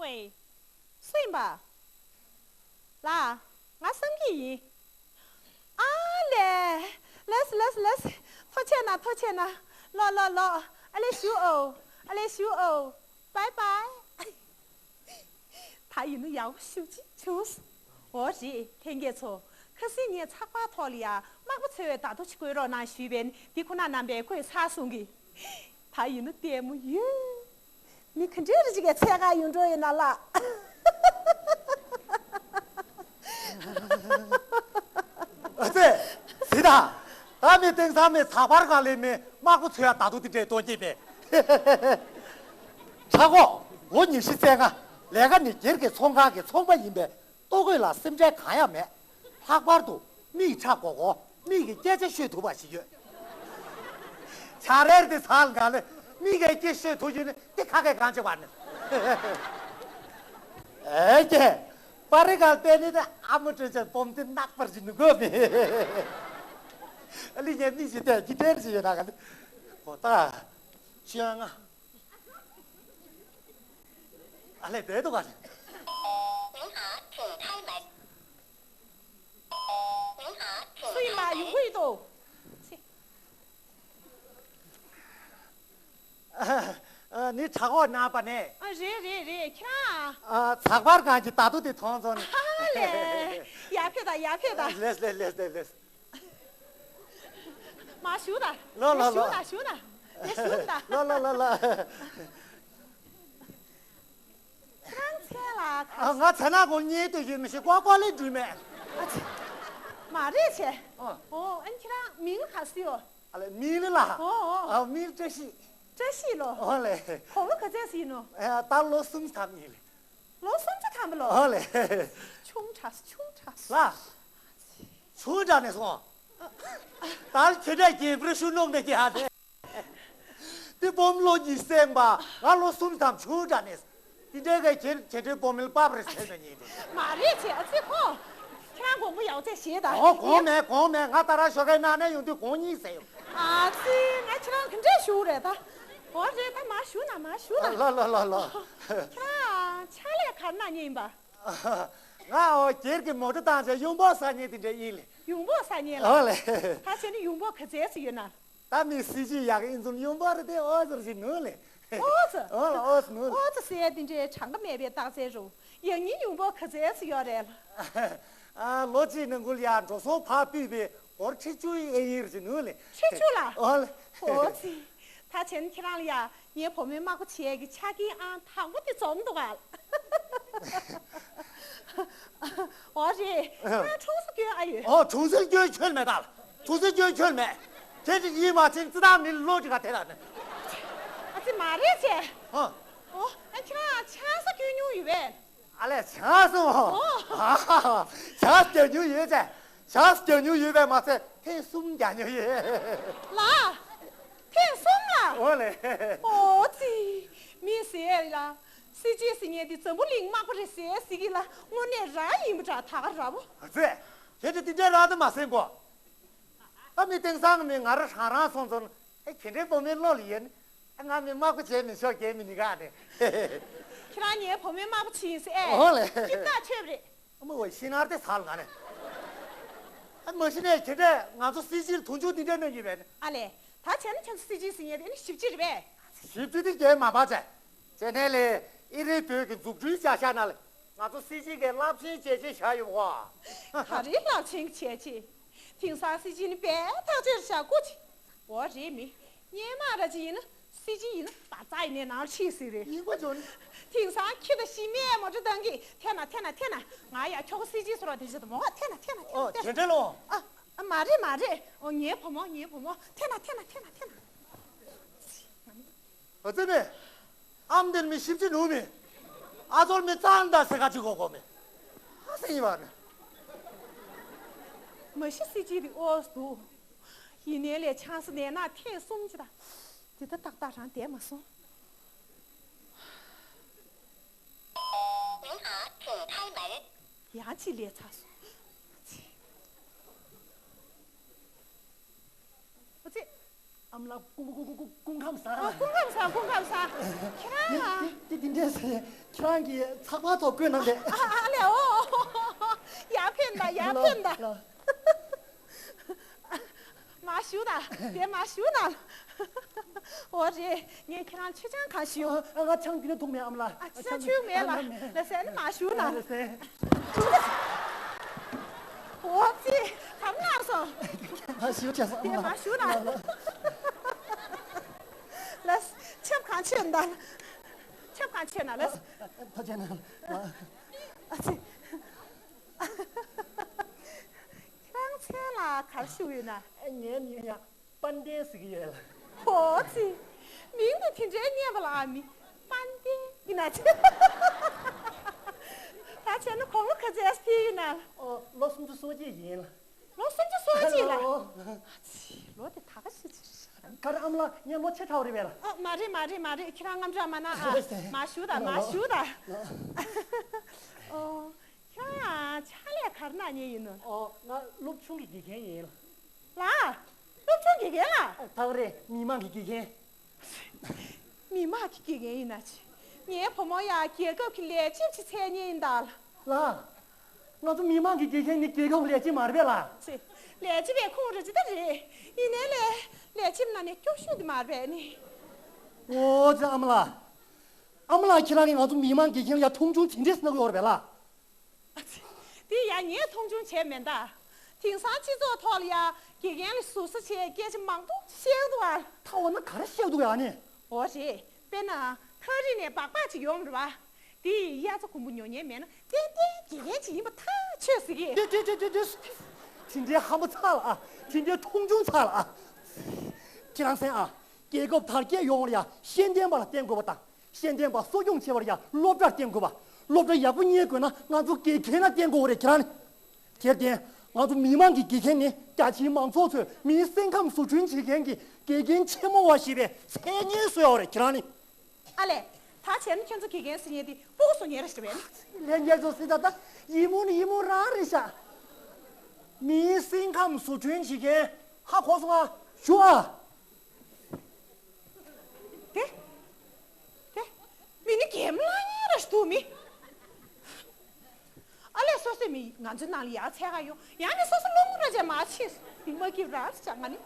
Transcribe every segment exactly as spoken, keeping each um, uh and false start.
ཨེ། སུ་ཡིན་པ། ལགས། ང་བསམ་གྱི་ཡིན། ཨ་ལས། ལགས་ལགས་ལགས། ཐུགས་རྗེ་གནང་། ཐུགས་རྗེ་གནང་། ལོ་ལོ་ལོ། ཨ་ལས་བཞུགས་ཨོ། ཨ་ལས་བཞུགས་ཨོ། བའི་བའི། ད་ཡིན་ན་ཡག་པོ་ཞེ་པོ་ཅིག་བྱུང་སོང་། འོ་རེད། ལྷན་རྒྱས་ཚོ། ཁ་སང་ངས་ཚགས་པར་ཐོག་ལ་ཡ་དམག་པ་འཚོལ་བའི་བརྡ་ཐོ་ཅིག་བཀོད་རོགས་གནང་ཞུས་པས་ནི། འདི་ཁོ་ན་རྣམ་པས་བཀོད་ཚར་སོང་གི། ད་ཡིན་ན་ལྟད་མོ་ཡོད། མི་ག་འདྲས་རེ་ཅིག་གི་འཚོལ་ག་ཡོང་འགྲོ་ཡིན་ན་ལགས། ཨ་ཙི། ཟི་ད། ད་མི་དེང་སང་མི་ཚགས་པར་ག་ལས་མི་དམག་པ་འཚོལ་ཡ་བརྡ་ཐོ་དེ་འདྲས་གཏོང་གི་མེད། ཧྲ་གོ། ལོ་ཉི་ཤུ་རྩ་ལྔ། ལས་ཀ་ནི་སྒེར་གྱི་ཚོང་ཁང་གི་ཚོང་པ་ཡིན་པས། ལྟོ་གོས་ལ་སེམས་ཁྲལ་གང་ཡང་མེད། ལྷག་པར་དུ་མིག་ཁྲ་གོ་གོ། མིག་གིས་སྐད་ཆ་ཤོད་ཐུབ་པ་ཞིག་ཡོད། བྱ་རལ་དེ་ཚང་ག་ལེ། མིག་གིས་སྐད་ཤོད་ཐུབ་ཡོད་ནི་དེ་ཁ་སྐད་གང་ཆེ་བ་ནི། ཨེ་ཀྱེ། པ་རི་གལ་པེ་ནི་དེ་ཨ་མོ་དྲན་ཅན་སྤོམ་དེ་ནག་པར་གྱི་ནུ་གོ་མི། ཨ་ལི་ཉན་མིག་ཞིག་དེ་གི་དྲན་ཞིག་ཡོད་ན་ག་ལེ། གོ་ད། ཤི་ཡང་ང་། ཨ་ལས་བསྡད་འདུག་ག་ལེ། 您好，请开门。您好，请开门。 སུ་ཡིན་པ་ཡོང་གི་ཡོད་དོ། ཨ། ཨ། ནི་དྲག་འོག་ནང་པ་ནས། ཨ། རེད་རེད་རེད། ཁྱེད་རང་། ཨ། ཚགས་པར་སྒང་གི་བརྡ་ཐོ་དེ་མཐོང་སོང་། ཨ་ལས། ཡར་ཕེབས་དང་། ཡར་ཕེབས་དང་། ལགས་ལགས་ལགས་ལགས་ལགས། མར་བཞུགས་དང་། ལོ་ལོ་ལོ། བཞུགས་དང་། བཞུགས་དང་། ལགས་བཞུགས་དང་། ལོ་ལོ་ལོ་ལོ། ཁྱེད་རང་མཚན་ལ་ག། ཨ། ང་མཚན་ནག་གོང་བརྙན་དུ་ཡོད་མི་ཤེས། ཀོ་ཀོ་ལེ་འགྲུལ་མེད། ཨ་ཙི། མ་རེད་བྱས། ཨ། ཨོ། ཨ་ནི་ཁྱེད་རང་མིང་ལ་ག་ཟེར་ཡོད། ཨ་ལས། མིང་ལ་ལ། ཨོ་ཨོ། ཨ། མིང་བཀྲ་ཤིས། བཀྲ་ཤིས་ལོ། ཨོ་ལས། དགུང་ལོ་ག་ཚོད་ཡིན་ནོ། ཨ། ད་ལོ་གསུམ་ཐམ་ཡིན་ལེ། ལོ་གསུམ་ཅུ་ཐམ་པ་ལོ། ཨོ་ལས། ཆུང་དྲགས་སོང་། ཆུང་དྲགས་སོང་། ལ། ཆུང་དྲགས་ནས་སོང་། ད་ཁྱེད་འདྲ་རྒན་པར་ཤུ་ནོག་ནས་ཀྱི་ཧ་ནས། དེ་སྤོམ་ལོ་གཉིས་སེང་པ། ང་ལོ་གསུམ་ཐམ་ཆུང་དྲགས་ནས། དེ་འདྲའི་གི་ཁྱེད་ཁྱེད་འདྲའི་སྤོམ་མིལ་པབ་རེ་ཟེར་ནས་ཉིན་དུ། མ་རེད་བྱས། ཨ་ཙི་ཁོ། ཁྱེད་རང་དགོངས་པ་ཡག་ཚད་བཞེས་དང་། ཨོ། དགོངས་མེད། དགོངས་མེད། ང་ད་རང་ཞོགས་ཀའི་ནང་ནས་ཡོང་དུས་དགོངས་གཉིས་ཟེར་ཡོང་། ཨ་ཙི། ང་ཁྱེད་རང་ག་འདྲས་ཞུ་རེད་ད། འོ་རེད། ད་མར་བཞུགས་ན། མར་བཞུགས་ན། ལ་ལ་ལ་ལ། ཁྱེད་རང་ཕྱག་ལས་ག་རེ་གནང་མཁན་ཡིན་པ། ང་ཨོ་སྒེར་གྱི་མོ་ཊ་བཏང་བྱས་ཡོང་འབབ་བཟའ་མཁན་དེ་འདྲ་ཡིན་ལེ། ཡོང་འབབ་བཟའ་མཁན་ལ། ཨོ་ལེ། ད་བྱས་ན་ཡོང་འབབ་ག་ཚད་ཙམ་ཡོད་ན། ད་མི་སྲིད་ཇུས་ཡག་གི་ཨིན་ཙུམ་ཡོང་འབབ་རེ་དེ་ཨོ་ཙི་རེ་ཞིག་ནུས་ལེ། ཨོ་ཙི། ཨོ་ལེ། ཨོ་ཙི་ནུས་ལེ། ཨོ་ཙི་ཟེར་ཡ་དེ་འདྲའི་གྲངས་ཀ་མེད་པའི་རྟགས་མཚན་རུ། ཡང་སྙིང་ཡོང་འབབ་ག་ཚད་ཙམ་ཡོད་རེད་ལ། ཨ། ལོ་གཅིག་ནང་ཁུལ་ཡ་འགྲོ་སོང་ཕར་ཕུད་པའི་སྒོར་ཁྲི་བཅུ་ཡི་ཨེ་ཡིར་ཞིག་ནུས་ལེ། ཁྲི་བཅུ་ལ། ཨོ་ལེ། ཨོ་ཙི། ད་བྱས་ན་ཁྱེད་རང་ལ་ཡ། ངའི་བུ་མོའི་དམག་པ་བྱེད་ཀྱི་ཆ་རྐྱེན་ཨང་དང་པོ་དེ་འཛོམས་འདུག་ག་འོ་རེད། ཁྱེད་རང་གྲོང་གསེབ་སྐྱོན་ཨ་ཡོད། ཨོ། གྲོང་གསེབ་སྐྱོན་ཁྱོན་མེད་ད། གྲོང་གསེབ་སྐྱོན་ཁྱོན་མེད། ཁྱེད་ཅིག་ཡིད་མ་ཆེས་ཙི་ཏང་མི་ལོ་ཅིག་ག་དེ་ལ་ནི། ཨ་ཙི། མ་རེད་བྱས། ཨ། ཨོ། ཨ། ཁྱེད་རང་ཆང་ས་སྐྱོན་མྱོང་ཡོད་པས། ཨ་ལས། ཆང་ས་མོ། ཨོ། ཨ་ཧ་ཧ། ཆང་ས་སྐྱོན་མྱོང་ཡོད་ཅེ། ཆང་ས་སྐྱོན་མྱོང་ཡོད་པས་མ་ཚད་ཐེངས་གསུམ་རྒྱག་མྱོང་ཡོད། ལ། ཐེངས་གསུམ་ལ། ཨོ་ལེ། ཨོ་ཙི། མི་ཟེར་ལ། སྲིད་སྤྱི་ཟེར་མཁན་དེ་འཛམ་བུ་གླིང་དམག་པ་རེད་ཟེར་ཟེར་གི་ལ། དངོས་གནས་རང་ཡིན་པ་འདྲ། ད་ག་ར་བོ། ཨ་ཙི། ཁྱེད་ཚོས་དེ་འདྲའི་རང་དུ་མ་ཟེར་གོ། ཨ། མི་དེང་སང་མི་ང་ར་ཧྲང་རང་སོང་ཙང་། ཨེ། ཁྱེད་འདྲའི་བུ་མོའི་བློ་ལ་ཡིན། ཨ། ང་མི་དམག་པ་བྱས་མི་ཆོག་གས་མི་ནི་ག་ནས། ཁྱེད་རང་ངའི་བུ་མོའི་དམག་པ་བྱེད་ཡིན་ཟེར་ཨེ། ཨོ་ལེ། ཅི་ལྟར་ཆོད་པ་རེད། ཨ་མ་འོ་ཤི་ནར་དེ་ཚར་ལ་ང་ནས། ཨ། མ་གཞི་ནས་ཁྱེད་འདྲས་ང་ཚོ་སྲིད་སྤྱིར་མཐོང་ཆུང་དེ་འདྲས་གནང་གི་མེད། ཨ་ལས། ད་བྱས་ན་ཁྱེད་ཚོ་སྲིད་སྤྱི་ཟེར་མཁན་དེ་ནི་ཞིབ་སྤྱི་རེད་པས། ཞིབ་སྤྱི་དེ་རྒྱལ་མ་པ་བྱས། ཅེ་ནས་ལས་ཨི་རི་བོད་ཀྱི་འཛུགས་སྐྲུན་བྱ་གཞག་ནང་ལ་ང་ཚོ་སྲིད་སྤྱི་གི་རླབས་ཆེན་བྱས་རྗེས་བཞག་ཡོད་པ། ག་རེ་རླབས་ཆེན་གྱི་བྱས་རྗེས། དེང་སང་སྲིད་སྤྱི་ནི་དཔེ་ཐག་ཆོད་བཞག་གོ་ཅི། འོ་རེད་མི། སྔོན་མ་ར་ཅི་ཡིན་ན་སྲིད་སྤྱི་ཡིན་ན་བ་ཙག་ཡིན་ནའི་ནང་ཕྱིན་ཟིག་རེད། ཡིན་པ་འཇོག་ནི། དེང་སང་ཁྱི་དང་ཤི་མེད་མོ་ཊ་བཏང་གི། ཐེ་ན་ཐེ་ན་ཐེ་ན། ང་ཡ་ཁྱོ་ག་སྲིད་སྤྱི་ཟེར་བ་དེ་བྱེད་དུ་མོ་ཧ། ཐེ་ན་ཐེ་ན་ཐེ་ན། ཨོ། ཐེ། དེ་འདྲ་ལོ། ཨ། ཨ། མ་རེད་མ་རེད། ཨོ། ངའི་བུ་མོ། ངའི་བུ་མོ། ཐེ་ན་ཐེ་ན་ཐེ་ན་ཐེ་ན། ཨ་ཙི་མེ། ཨམ་དེར་མི་ཞིབ་ཅི་ནུ་མི། ཨ་ཚོར་མི་ཙང་ད་སེ་ག་ཅི་གོ་གོ་མེ། ཧ་སེ་ཡིན་བ་ནི། མ་གཞི་སྲིད་སྤྱི་དེ་ཨོ་སུ། ཡིན་ནའི་ལས་ཆང་ས་ནས་ན་ཐེངས་གསུམ་ཅི་ད། དེ་ད་ཏག་ཏག་རང་བསྡད་མ་སོང་། 您好，请开门。 ཡང་ཅི་ལས་ཚར་སོང་། ཨ་ཙི། ཨ་མ་ལགས། སྐུ་སྐུ་སྐུ་སྐུ་སྐུ་ཁམས་བཟང་། ཨ། སྐུ་ཁམས་བཟང་། སྐུ་ཁམས་བཟང་། ཁྱེད་རང་། དེ་དེ་དེ་འདྲས་ཟེར། ཁྱེད་རང་གིས་ཚགས་པར་ཐོག་བཀོད་གནང་དེ། ཨ་ཨ་ལས། འོ། ཡར་ཕེབས་དང་། ཡར་ཕེབས་དང་། ལགས། མར་བཞུགས་དང་། དེ་མར་བཞུགས་དང་། འོ་རེད། ངས་ཁྱེད་རང་མཆོད་ཆང་གང་ཞུ། ཨ་ཨ། ང་ཆང་རྒྱུན་ནས་འཐུང་མེད། ཨ་མ་ལགས། ཨ། ཁྱེད་རང་མཆོད་མེད་ལ། ལགས་སེ། ཨ་ནི་མར་བཞུགས་དང་། ལགས་སེ། འོ་ཙི། གང་ལ་སོང་། མར་བཞུགས་བྱས་སོང་། ཨ་མ་ལགས། དེ་མར་བཞུགས་དང་། ལགས། ལགས། ཆབ་གང་མཆོད་དང་། ཆབ་གང་མཆོད་ན། ལགས། ཐུགས་རྗེ་གནང་། ཨ་ཙི། ཁྱེད་རང་མཚན་ལ་ག་རེ་ཞུ་ཡོད་ན། ངའི་མིང་ཡང་དཔལ་ལྡན་ཟེར་གྱི་ཡོད་ལགས། ཧོ་ཙི། མིང་དེ་དེ་འདྲའི་སྙན་པ་ལ། ཨ་མ་ལགས། དཔལ་ལྡན་ཡིན་ན་ཅི། ད་བྱས་ན་དགུང་ལོ་ག་ཚོད་ཕེབས་ཡིན་ན། ཨོ། ལོ་སུམ་ཅུ་སོ་གཅིག་ཡིན་ལགས། ལོ་སུམ་ཅུ་སོ་གཅིག་ལགས། ཨོ། ཨ་ཙི། ལོ་དེ་ད་ག་ཞིག་ཅིག་ག་རེ། ཨ་མ་ལགས། ངས་ལོ་ཆེ་དྲགས་པ་རེད་པས་ལགས། ཨ། མ་རེད། མ་རེད། མ་རེད། ཁྱེད་རང་དངངས་སྐྲག་མ་གནང་ཨ། ལགས་སེ། མར་བཞུགས་དང་། ལགས། མར་བཞུགས་དང་། ལགས། ཨོ། ཁྱེད་རང་ཕྱག་ལས་ག་རེ་གནང་མཁན་ཡིན་ནམ། ཨོ། ང་སློབ་ཆུང་གི་དགེ་རྒན་ཡིན། ལགས། སློབ་ཆུང་དགེ་རྒན་ལགས། ཨ། ད་ག་རེད། མི་མང་གི་དགེ་རྒན། མི་མང་གི་དགེ་རྒན་ཡིན་ན་ཅི། ངའི་བུ་མོ་ཡང་རྒྱལ་ཁབ་ཀྱི་ལས་བྱེད་ཅིག་འཚོལ་མཁན་ཡིན་ད། ལགས། ང་ཚོ་མི་མང་གི་དགེ་རྒན་ནི་རྒྱལ་ཁབ་ལས་བྱེད་མ་རེད་པས་ལགས། ཅི། ལས་བྱེད་པའི་ཁོངས་རེད། ཅི་ད་རེད། ཡིན་ནའི་ལས་ལས་བྱེད་ནང་ནས་སྐྱོ་ཤོས་དེ་མ་རེད་པས་ནི། འོ་ཙི། ཨ་མ་ལགས། ཨ་མ་ལགས། ཁྱེད་རང་གིས་ང་ཚོ་མི་མང་དགེ་རྒན་ལ་ཡ་མཐོང་ཆུང་ཇི་འདྲས་གནང་གི་ཡོད་རེད་པས་ལགས། ཨ་ཙི། དེ་ཡང་ངས་མཐོང་ཆུང་བྱས་མེད་ད། དེང་སང་སྤྱི་ཚོགས་ཐོག་ལ་ཡ་དགེ་རྒན་ལ་ཟུར་ཟ་བྱས་སྐད་ཆ་མང་པོ་བཤད་འདུག་ཨ། ད་འོ་ན་ག་རེ་བཤད་འདུག་ཡ་ནི། འོ་རེད། དཔེར་ན་ཐག་རིང་ནས་སྦག་སྦག་ཅིག་ཡོང་རེད་པ། དེ་ཡི་དབྱར་རྩྭ་དགུན་འབུ་ཉོ་མཁན་མེད་ན་ཏན་ཏན་དགེ་རྒན་ཅིག་ཡིན་པ་ཐག་ཆོད་ཟེར་གི། དེ་དེ་དེ་དེ་དེ་དེ་འདྲའི་ཧམ་པ་ཚ་ལ་ཨ། དེ་འདྲའི་མཐོང་ཆུང་ཚ་ལ་ཨ། ཁྱེད་རང་མཚན་ཨ། རྒྱལ་ཁབ་དར་རྒྱས་ཡོང་བར་ཡ་ཤེས་ལྡན་པ་ལ་བརྟེན་དགོས་པ་དང་། ཤེས་ལྡན་པ་གསོ་སྐྱོང་བྱེད་པར་ཡང་སློབ་གྲྭར་བརྟེན་དགོས་པ། སློབ་གྲྭ་ཡག་པོ་གཉེར་དགོས་ན་ང་ཚོ་དགེ་རྒན་ལ་བརྟེན་དགོས་རེད། ཁྱེད་རང་ནི། དེར་བརྟེན་ང་ཚོ་མི་མང་གི་དགེ་རྒན་ནི་རྒྱ་ཆེའི་མང་ཚོགས་ཚོས་མིའི་སེམས་ཁམས་བཟོ་སྐྲུན་བྱེད་མཁན་གྱི་དགེ་རྒན་ཆེན་མོ་བ་ཞེས་པའི་མཚན་སྙན་གསོལ་བ་རེད། ཁྱེད་རང་ནི། ཨ་ལས། ད་བྱས་ན་ཁྱོད་ཚོ་དགེ་རྒན་ཟེར་མཁན་དེ་སྤུ་གུ་བཟོ་མཁན་རེད་ཟེར་བས། ལྷན་རྒྱས་ཚོ་སྲིད་ད་ད་ཡིད་སྨོན་ནི་ཡིད་སྨོན་རང་རེད་ཤག་མིའི་སེམས་ཁམས་བཟོ་སྐྲུན་བྱེད་མཁན་ཧ་གོ་སོང་ཨ། ཞུ་ཨ། དེ། དེ། མི་ནི་གད་མོ་ལངས་ཡས་ར་ཞིག་འདུག་མི། ཨ་ལས། སོ་སོའི་མི་ང་ཚོའི་ནང་ལ་ཡར་འཚོལ་ག་ཡོང་། ཡང་ནི་སོ་སོ་སློང་མོ་ར་བྱས་མ་ཕྱིན། མ་སྐྱིད་ར་ཅང་ང་ནི།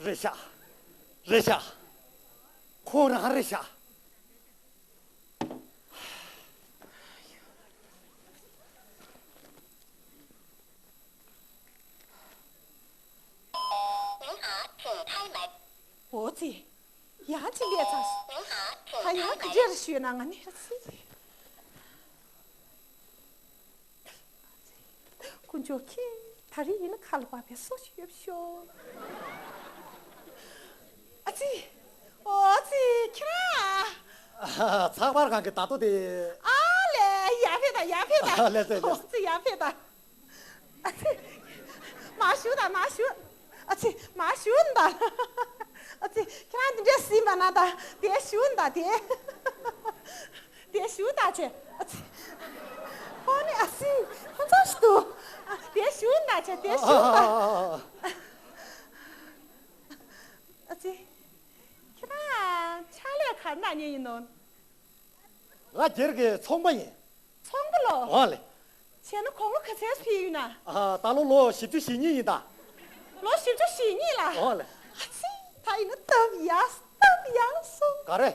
རེད་ཤག་རེད་ཤག་ཁོ་རང་རེད་ཤག་འོ་ཙི། ཡང་ཅི་ལས་ཚར། ད་ཡང་དེ་འདྲ་ཞུས་ན་ང་ནི་ཨ་ཙི། དཀོན་མཆོག་ཁྱེད། ད་རེས་ཡིན་ན་ཁ་ལ་བབས་པའི་སོ་ཞིག་ཡོད་ཤོག་ཨ་ཙི། ཨོ་ཙི། ཁྱེད་རང་། ཚགས་པར་ཁང་གི་བརྡ་ཐོ་དེ། ཨ་ལས། ཡར་ཕེབས་དང་། ཡར་ཕེབས་དང་། ཨ་ལས་ཟེར། ཨོ་ཙི། ཡར་ཕེབས་དང་། ཨ་ཙི། མར་བཞུགས་དང་། མར་བཞུགས། ཨ་ཙི། མར་བཞུགས་དང་། ཨ་ཙི། ཁྱེད་རང་འདི་འདྲས་ཟིན་པ་ན་ད་དེ་བཞུགས་དང་དེ། དེ་བཞུགས་དང་བྱས། ཨ་ཙི། ཁོ་ནི་ཨ་ཙི། ཁོ་ཚོ་ཞིག་འདུག་ཨ། དེ་བཞུགས་དང་བྱས། དེ་བཞུགས་དང་། ཨ་ཙི། ཁྱེད་རང་ཕྱག་ལས་ག་རེ་གནང་མཁན་ཡིན་ནམ། ང་སྒེར་གྱི་ཚོང་པ་ཡིན། ཚོང་པ་ལོ། འོ་ལེ། བྱས་ན་དགུང་ལོ་ག་ཚོད་ཕེབས་ཡོད་ན། ཨ། ད་ལོ་ལོ་བཞི་བཅུ་ཞེ་གཉིས་ཡིན་ད། ལོ་བཞི་བཅུ་ཞེ་གཉིས་ལ། འོ་ལེ། ཨ་ཙི། ད་ཡིན་ན་སྟབས་ཡག་སྟབས་ཡག་སོང་། ག་རེ།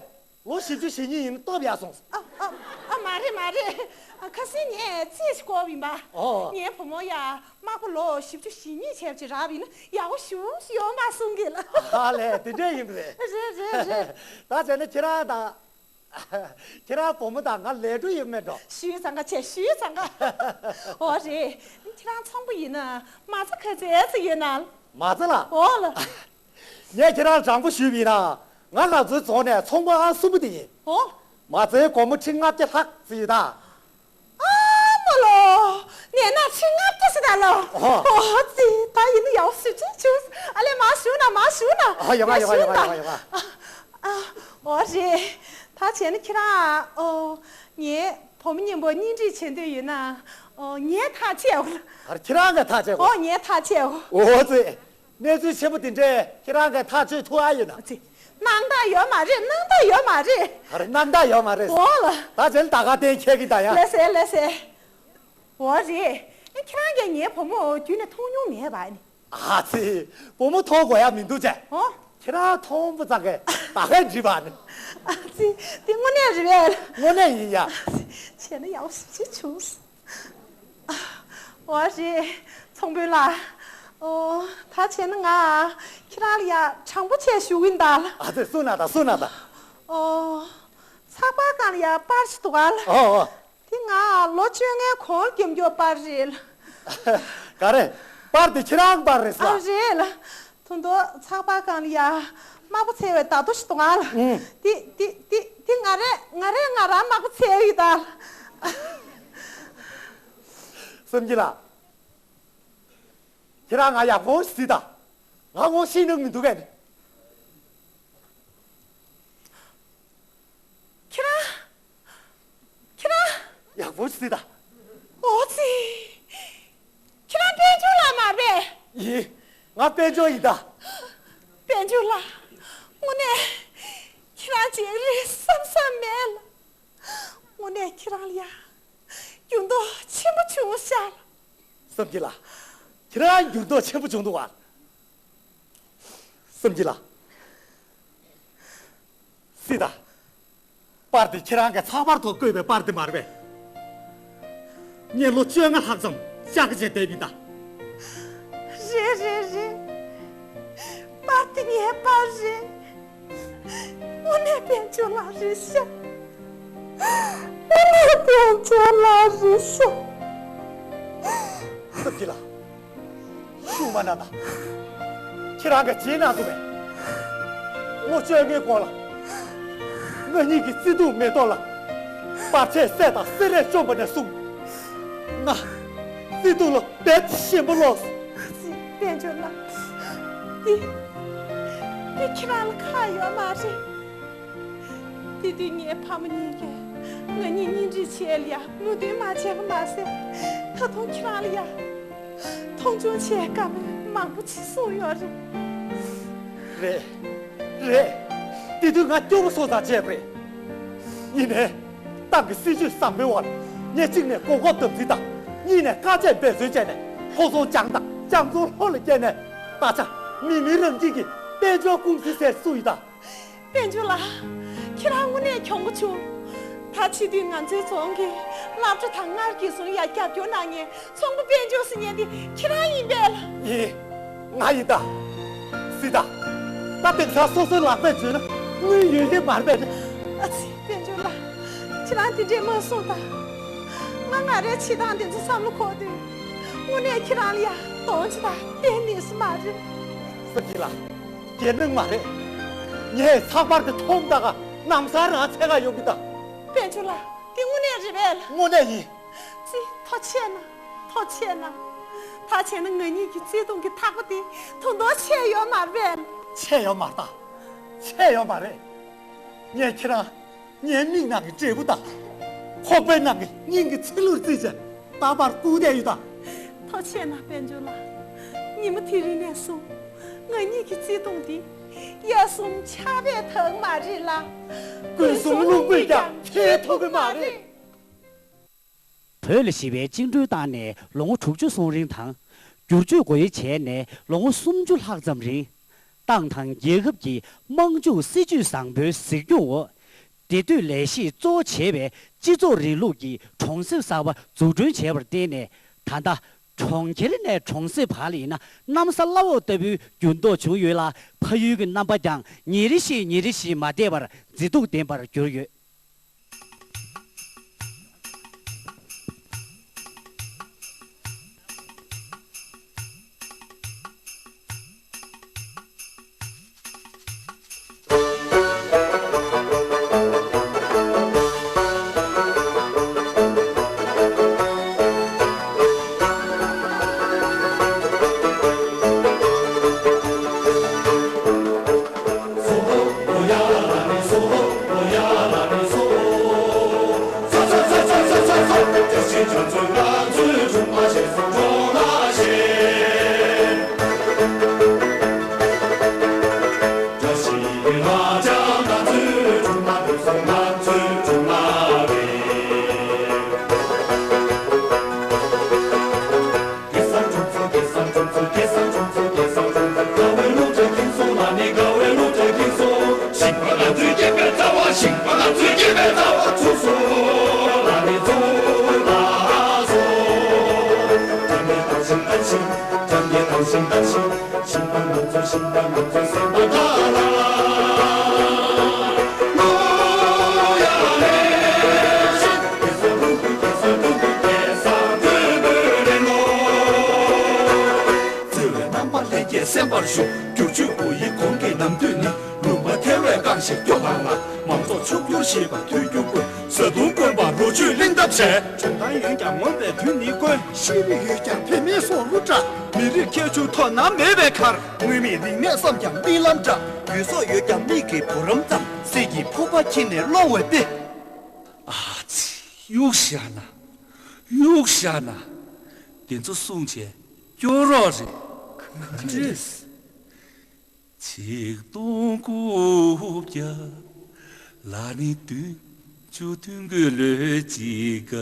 ལོ་བཞི་བཅུ་ཞེ་གཉིས་ཡིན་ན་སྟབས་ཡག་སོང་། ཨ་ཨ་ཨ། མ་རེད་མ་རེད། ཨ། ཁ་སང་ངས་རྩིས་ཤིག་བསྐུར་བ་ཡིན་པ། ཨོ། ངའི་བུ་མོ་ཡ་དམག་པ་ལོ་བཞི་བཅུ་ཞེ་གཉིས་བྱས་པ་ཅིག་རག་པ་ཡིན་ན་ཡག་པོ་ཞེ་པོ་ཞིག་ཡོང་པ་གསུང་གི་ལ། ཨ་ལས། དེ་འདྲ་ཡིན་པ་རེད། རེད་རེད་རེད། ད་བྱས་ན་ཁྱེད་རང་དང་། ཁྱེད་རང་བུ་མོ་དང་ང་ལས་འཕྲོ་ཡོད་མེད་འགྲོ། ཞུས་ཙང་ཀ་བྱས། ཞུས་ཙང་ཀ་ཨོ་རེད། ཁྱེད་རང་ཚོང་པ་ཡིན་ན་མ་རྩ་ག་ཚད་ཙམ་ཡོད་ན། མ་རྩ་ལ། ཨོ་ལ། ངས་ཁྱེད་རང་དྲང་པོ་ཞུས་པ་ཡིན་ན། ང་ང་ཚོའི་རྫོང་ནས་ཚོང་པ་ཨང་གསུམ་པ་དེ་ཡིན། ཨོ། མ་རྩའི་སྒོར་མོ་ཁྲི་ལྔ་བརྒྱ་ལྷག་ཙམ་ཡོད་ད། ཨ་མ་ལོ། ནས་ན་ཁྲི་ལྔ་བརྒྱ་ཟེར་ད་ལོ། ཨོ། ཨོ་ཙི། ད་ཡིན་ན་ཡག་ཞེ་པོ་ཅིག་བྱུང་། ཨ་ལས། མར་བཞུགས་ན། མར་བཞུགས་ན། ཨ། ཡོང་ང་ཡོང་ང་ཡོང་ང་ཡོང་ང་ཡོང་ང་། ཨ་ཨ། ཨོ་རེད། ད་བྱས་ན་ཁྱེད་རང་། ཨོ། ངའི་བུ་མོ་མཉམ་པོ་གཉེན་སྒྲིག་བྱེད་འདོད་ཡོད་ན། ཨོ། ངས་ཐག་བཅད་འོ། ཨ། ཁྱེད་རང་གིས་ཐག་བཅད་གོ། ཨོ། ངས་ཐག་བཅད་འོ། ཨོ་ཙི། གནས་ཚུལ་ཆེན་པོ་དེ་འདྲས་ཁྱེད་རང་གིས་ཐག་གཅོད་ཐུབ་ཨ་ཡོད་ན། ཨ་ཙི། སྣང་དག་ཡོད་མ་རེད། སྣང་དག་ཡོད་མ་རེད། ཨ་རེ། སྣང་དག་ཡོད་མ་རེད། འོ་ལ། ད་ཅན་ད་ག་གཏན་འཁེལ་གི་ད་ཡ། ལེ་སེ་ལེ་སེ། འོ་རེད། ཨེ་ཁྱེད་རང་གིས་ངའི་བུ་མོ་རྒྱུད་ནས་མཐོང་མྱོང་མེད་པ་ཨ་ནི། ཨ་ཙི། བུ་མོ་མཐོང་དགོས་ཡ་མི་འདུག་ཅེ། ཨོ། ཁྱེད་རང་མཐོང་བུ་ཙག་གེ་ད་ག་འགྲིག་པ་ནི། ཨ་ཙི། དེ་དངོས་གནས་རེད་པས། དངོས་གནས་ཡིན་ཡ། ཨ་ཙི། བྱས་ན་ཡག་པོ་ཞེ་པོ་ཅིག་བྱུང་སོང་། འོ་རེད། ཚོང་དཔོན་ལགས། ཨོ། ད་བྱས་ན་ང་ཁྱེད་རང་ལ་ཡ་དྲང་པོ་བྱས་ཞུ་གི་ཡིན་ད་ལ། ཨ་ཙི། གསུངས་ན་ད། གསུངས་ན་ད། ཨོ། ཚགས་པར་སྒང་ལ་ཡ་པར་ཞིག་འདུག་ག་ལ། ཨོ་ཨོ། དེ་ང་ལོ་བཅོ་ལྔའི་གོང་ལ་རྒྱབ་སྐྱོར་པར་རེད་ལ། ག་རེ། པར་དེ་ཁྱེད་རང་པར་རེད་ཟེར། ཨ་རེད་ལ། ད་དུང་ཚགས་པར་སྒང་ལ་ཡ་དམར་པོ་འཚེར་བའི་བརྡ་ཐོ་ཞིག་འདུག་ག་ལ། ཨུང་། དེ་དེ་དེ་དེ་ང་རས་ང་རས་ང་རང་དམར་པོ་འཚེར་ཡོད་ད་ལ། བསམ་གྱི་ལགས། ཁྱེད་རང་ང་ཡག་པོ་ཞིག་གཟིགས་དང་། ང་ངོ་ཤེས་ནི་མི་འདུག་གས་ནི། ཁྱེད་རང་། ཁྱེད་རང་། ཡག་པོ་ཞིག་གཟིགས་དང་། ཨོ་ཙི། ཁྱེད་རང་དཔལ་འབྱོར་ལགས་མ་རེད་པས། ཡིན། ང་དཔལ་འབྱོར་ཡིན་ད། དཔལ་འབྱོར་ལགས། དངོས་གནས། ཁྱེད་རང་ཅིག་རེད་བསམ་བསམ་མེད་ལ། དངོས་གནས་ཁྱེད་རང་ལ་ཡ། འགྱུར་ལྡོག་ཆེན་པོ་བྱུང་ཤག་ལ། བསམ་གྱི་ལགས། ཁྱེད་རང་འགྱུར་ལྡོག་ཆེན་པོ་བྱུང་འདུག་པ། བསམ་གྱི་ལགས། གཟིགས་དང་། པར་དེ་ཁྱེད་རང་གི་ཚགས་པར་ཐོག་བཀོད་པའི་པར་དེ་མ་རེད་པས། ངས་ལོ་བཅོ་ལྔ་ལྷག་ཙམ་ལྕགས་བྱས་བསྡད་པ་ཡིན་ད། རེད་རེད་རེད། པར་དེ་ངའི་པར་རེད། དངོས་གནས་དཔལ་འབྱོར་ལགས་རེད་ཤག་དངོས་གནས་དཔལ་འབྱོར་ལགས་རེད་ཤག་བསམ་གྱི་ལགས། ཤུགས་མ་གནང་དང་། ཁྱེད་རང་གིས་བརྗེད་གནང་ཐུབ་པས། ལོ་བཅོ་ལྔའི་གོང་ལ། ང་གཉིས་ཀྱི་བརྩེ་དུང་མེ་ཏོག་ལ། བར་ཆད་སྲེག་དང་སེ་རས་བཅོམ་པ་ནས་བཟུང་། ང་བརྩེ་དུང་ལ་རྦད་དེ་ཞེན་པ་ལོག་སོང་། དཔལ་འབྱོར་ལགས། འདི། འདི་ཁྱེད་རང་ལ་ཁག་ཡོད་མ་རེད། དེ་དུས་ངའི་ཕ་མ་གཉིས་ཀས་ང་གཉིས་གཉེན་སྒྲིག་བྱེད་ཡ་ལ་ཡ་མོས་མཐུན་མ་བྱས་པ་མ་ཟད། ད་དུང་ཁྱེད་རང་ལ་ཡ་མཐོང་ཆུང་བྱེད་བཀའ་མོལ་མང་པོ་ཅིག་གསུངས་ཡོད་རེད། རེད། རེད། དེ་དུས་ང་སྐྱོ་པོ་སོང་ཙང་བྱས་པ་རེད། ཡིན་ནའི། ཏང་གི་སྲིད་ཇུས་བཟང་པོའི་འོག་ལ་ངས་གཅིག་ནས་གོ་སྐབས་བདམས་ཟིན་དང་། གཉིས་ནས་དཀའ་སྤྱད་འབད་བརྩོན་བྱས་ནས་ཕོ་ཚོང་སྦྱངས་དང་སྦྱངས་ཚོང་ལྷོ་ལ་བསྐྱལ་ནས། ད་ཆ་མི་མི་རང་སྐྱིད་ཀྱི་དཔལ་འབྱོར་ཀུང་སི་ཟེར་བཙུགས་ཡིན་ད། དཔལ་འབྱོར་ལགས། ཁྱེད་རང་དངོས་གནས་གྱོང་པོ་བྱུང་། ད་ཕྱི་དུས་ང་ཚོའི་རྫོང་གི་སློབ་གྲྭ་དང་སྔར་གྱི་བཟུང་ཡ་རྒྱབ་སྐྱོར་གནང་མཁན་ཚོང་པ་དཔལ་འབྱོར་ཟེར་མཁན་དེ་ཁྱེད་རང་ཡིན་པས་ལགས། ཡིན། ང་ཡིན་ད། སྲིད་ད། ད་དེང་སང་སོ་སོའི་ལག་པས་འཇོན་ན་དངུལ་ཡོད་མཁན་མ་རེད་པས། ཨ་ཙི། དཔལ་འབྱོར་ལགས། ཁྱེད་རང་དེ་འདྲས་མ་གསུངས་དང་། ང་ང་རའི་བྱེད་སྟངས་དེ་ཚོ་བསམ་བློ་འཁོར་དུས། དངོས་གནས་ཁྱེད་རང་ལ་ཡ་གདོང་ཅིག་དང་བསྟན་ནུས་སུ་མ་རེད། ས་ཀི་ལགས། རྒྱལ་ནང་མ་རེད། ངས་ཚགས་པར་དེ་མཐོང་ད་ག་ནམ་སང་རང་འཚོལ་ག་ཡོང་གི་ད། དཔལ་འབྱོར་ལགས། དེ་དངོས་གནས་རེད་པས་ལགས། དངོས་གནས་ཡིན། ཙི། ཐུགས་རྗེ་གནང་། ཐུགས་རྗེ་གནང་། ད་བྱས་ན་ང་གཉིས་ཀྱི་བརྩེ་དུང་གི་ཐག་པ་དེ་ད་དུང་ཆད་ཡོད་མ་རེད་པས། ཆད་ཡོད་མ་རེད་ད། ཆད་ཡོད་མ་རེད། ངས་ཁྱེད་རང་ངའི་མིག་ནང་གི་འབྲས་བུ་དང་། ཁོག་པའི་ནང་གི་སྙིང་གི་ཚིལ་ལུར་བརྩིས་བྱས་རྟག་པར་བཀུག་བསྡད་ཡོད་ད། ཐུགས་རྗེ་གནང་དཔལ་འབྱོར་ལགས། ཉི་མ་དེ་རིང་ནས་བཟུང་ང་གཉིས་ཀྱི་བརྩེ་དུང་འདི་གཡའ་གསུམ་ཆར་པས་དག་མ་རེད་ལ། དགུན་གསུམ་རླུང་བུས་ཀྱང་འཁྱེར་ཐུབ་ཀྱི་མ་རེད། བོད་ལ་ཞི་བའི་བཅིངས་འགྲོལ་བཏང་ནས་ལོ་ངོ་དྲུག་ཅུ་སོང་རིང་དང་། བསྒྱུར་བཅོས་སྒོ་དབྱེ་བྱས་ནས་ལོ་ངོ་སུམ་ཅུ་ལྷག་ཙམ་རིང་། ཏང་དང་རྒྱལ་ཁབ་ཀྱི་དམངས་ཕྱུག་སྲིད་ཇུས་བཟང་པོའི་གཟིགས་སྐྱོང་འོག་དེ་དུས་ལས་གཞི་གཙོ་བོ་བྱས་པའི་སྤྱི་ཚོགས་རིང་ལུགས་ཀྱི་གྲོང་གསེབ་གསར་པ་འཛུགས་སྐྲུན་བྱས་པར་བརྟེན་ནས། ད་ལྟ་གྲོང་ཁྱེར་ནས་གྲོང་གསེབ་བར་ལ་ཡིན་ན་གནམ་ས་བླ་འོག་ལྟ་བུའི་འགྱུར་ལྡོག་བྱུང་ཡོད་ལ། ཕ་ཡུལ་གྱི་རྣམ་པ་ཀྱང་ཉིན་རེ་བཞིན་ཉིན་རེ་བཞིན་མ་བདེ་བར་མཛེས་སྡུག་ལྡན་པར་གྱུར་ཡོད། བརྩེ་བའི་རྣམ་པ་ལྷན་སྐྱེས་གསན་པར་ཞུ། བསྒྱུར་བཅོས་སྒོ་དབྱེའི་གོང་གི་ནམ་དུས་ནི། ལུང་པ་ཐལ་བའི་རྐང་བཞིན་སྐྱོ་ལྷང་ལྷང་། མང་ཚོགས་ཕྱུག་འགྱུར་ཞེས་པ་ཐོས་རྒྱུ་དཀོན། བཟའ་བཏུང་དཀོན་པ་རོ་བཅུད་གླེང་ཐབས་བྱས། བྱུང་སྟངས་ཡོད་ཀྱང་མངོན་པའི་དོན་ནི་དཀོན། ཤེས་རིག་ཡོད་ཀྱང་བོད་མིའི་སྲོག་བླུ་འདྲ། མི་རིགས་ཁྱད་ཆོས་ཐོག་ན་མེད་པའི་ཁར། དངོས་མེད་རིག་གནས་བསམ་ཀྱང་རྨི་ལམ་འདྲ། རྒྱུ་ཟོག་ཡོད་ཀྱང་མིག་གི་བུ་རམ་ཙམ། གསེར་གྱི་ཕུར་པ་འཁྱེར་ནས་སློང་བའི་དཔེ། ཨ་ཙི། གཡུག་བཞག་ན། གཡུག་བཞག་ན། དེ་ཚོ་སྲུང་བྱས་སྐྱོ་རོགས་རེད། ག་འདྲས། ཆིག་སྟོང་དགུ་བརྒྱ་ལ་ནི་བདུན་ཅུ་དོན་དགུ་ལོའི་དཔྱིད་ཀ།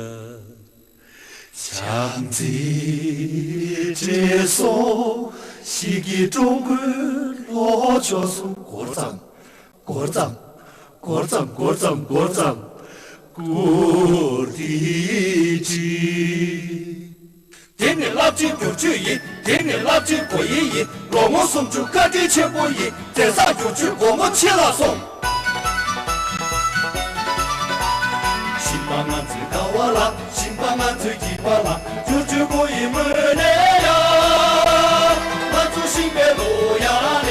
བྱམས་བརྩེའི་དྲི་བསུང་ཞིག་གིས་ཀྲུང་གོའི་ལྷོ་ཕྱོགས་སུ་འགོར་ཙམ། འགོར་ཙམ། འགོར་ཙམ། འགོར་ཙམ། འགོར་ཙམ། བསྐུར་ཏེ་བྲིས། དེ་ནི་རླབས་ཆེན་བསྒྱུར་བཅོས་ཡིན། དེ་ནི་རླབས་ཆེན་སྒོ་དབྱེ་ཡིན། ལོ་ངོ་སུམ་ཅུ་བཀའ་དྲིན་ཆེན་པོ་ཡིན། མཛད་བཟང་བསྒྱུར་བཅོས་སྒོ་མོ་ཕྱེ་ལ་སོང་། ཞིང་པ་ང་ཚོའི་ཟླ་བ་ལགས། ཞིང་པ་ང་ཚོའི་སྐྱིད་པ་ལགས། བསྒྱུར་བཅོས་སྒོ་དབྱེ་སྨོན་ལམ་ཡ། ང་ཚོ་ཞིང་པའི་ལོ་ཡ་ནས།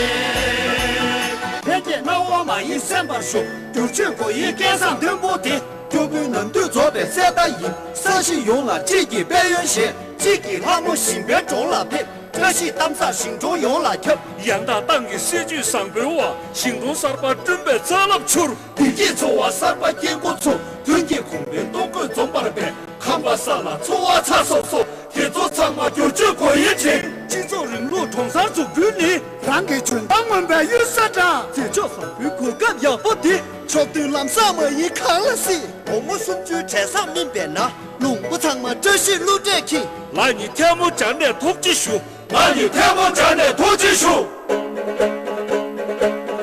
ལྷན་རྒྱས་སྣང་བ་མ་ཡེངས་གསན་པར་ཞུ། བསྒྱུར་བཅོས་སྒོ་དབྱེའི་སྐལ་བཟང་མཐོན་པོ་དེ། སྐྱོ་པོའི་ནམ་དུས་རྫོགས་པའི་གསལ་བརྡ་ཡིན། ས་གཞི་ཡོངས་ལ་གཅིག་གི་དཔལ་ཡོན་བཞེས། གཅིག་གི་ལྷ་མོ་ཞིང་པའི་གྲོང་ལ་ཕེབས། བཀྲ་ཤིས་གཏམ་བཟང་ཞིང་གྲོང་ཡོངས་ལ་ཁྱབ། ཡང་དག་ཏང་གི་སྲིད་ཇུས་བཟང་པོའི་འོག་ཞིང་གྲོང་གསར་པ་བསྐྲུན་པའི་རྩ་རླབས་འཕྱུར། བདེ་སྐྱིད་འཚོ་བ་གསར་པ་སྐྱེལ་འགོ་ཚུགས། དོན་གྱི་གོང་འཕེལ་གཏོང་སྒོ་འཛོམས་པར་འབད། ཁམས་པ་ས་ལ་འཚོ་བ་ཚ་སོབ་སོབ། དེ་ཚོ་ཚང་མ་བསྒྱུར་བཅོས་སྒོ་དབྱེ་དྲན། སྤྱི་ཚོགས་རིང་ལུགས་གྲོང་གསར་འཛུགས་སྐྲུན་ནི། རང་གི་འཇོན་ཐང་མངོན་པའི་གཡུལ་ས་འདྲ། མཛད་ཕྱོགས་བཟང་པོའི་གོ་སྐབས་ཡག་པོ་འདི། ཕྱོགས་མཐུན་ལམ་བཟང་མ་ཡིན་གང་ལ་སྲིད། ལོ་ངོ་སུམ་ཅུའི་གྲས་བཟང་སྨིན་པའི་ནང་། ལུང་པ་ཚང་མ་བཀྲ་ཤིས་གླུ་སྒྲས་འཁྱིལ། ལག་གཉིས་ཐལ་མོ་སྦྱར་ནས་ཐུགས་རྗེ་ཞུ། ང་ཡི་ཐལ་མོ་སྦྱར་ནས་ཐུགས་རྗེ་ཞུ།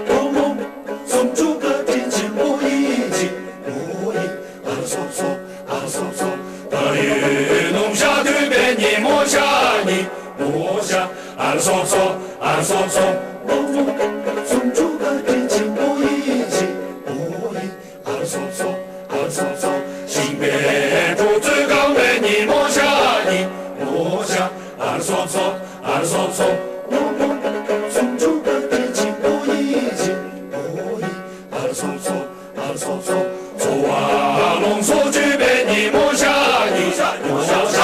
ལོ་ངོ་སུམ་ཅུ་བཀའ་དྲིན་ཆེན་པོ་ཡིན་ཅིག་ཨོ་ཡི། ཨར་སོབ་སོབ། ཨར་སོབ་སོབ། ད་ཡོད་ནུབ་ཤ་དུས་པའི་ཉིན་མོ་ཤ་ཉིན་མོ་ཤ། ཨར་སོབ་སོབ། ཨར་སོབ་སོབ། ལོ་ངོ་སུམ་ཅུ་བཀའ་དྲིན་ཆེན་པོ་ཡིན་ཅིག་ཨོ་ཡི། ཨར་སོབ་སོབ། ཨར་སོབ་སོབ། ཞིང་པའི་འཁྲུག་རྩོད་གང་བའི་ཉིན་མོ་ཤ་ཉིན་མོ་ཤ། ཨར་སོབ་སོབ། ཨར་སོབ་སོབ། ལོ་ངོ་སུམ་ཅུ་བཀའ་དྲིན་ཆེན་པོ་ཡིན་ཅིག་ཨོ་ཡི། ཨར་སོབ་སོབ། ཨར་སོབ་སོབ། འཚོ་བ་ལོངས་སུ་སྤྱོད་པའི་ཉིན་མོ་ཤ་ཉིན་མོ་ཤ།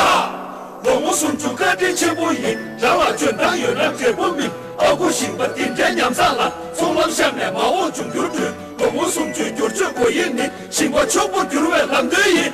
ལོ་ངོ་སུམ་ཅུ་བཀའ་དྲིན་ཆེན་པོ་ཡིན། རང་ལ་འཇོན་ཐང་ཡོད་ན་འབྲས་བུ་སྨིན། ཨ་ཁུ་ཞིང་པ་འདི་འདྲའི་ཉམས་བཟང་ལ། ཚོང་ལམ་གཤམ་ནས་མ་འོངས་འབྱུང་འགྱུར་བསྐྲུན། ལོ་ངོ་སུམ་ཅུའི་བསྒྱུར་བཅོས་སྒོ་དབྱེ་ནི། ཞིང་པ་ཕྱུག་པོར་འགྱུར་བའི་ལམ་སྟོན་ཡིན།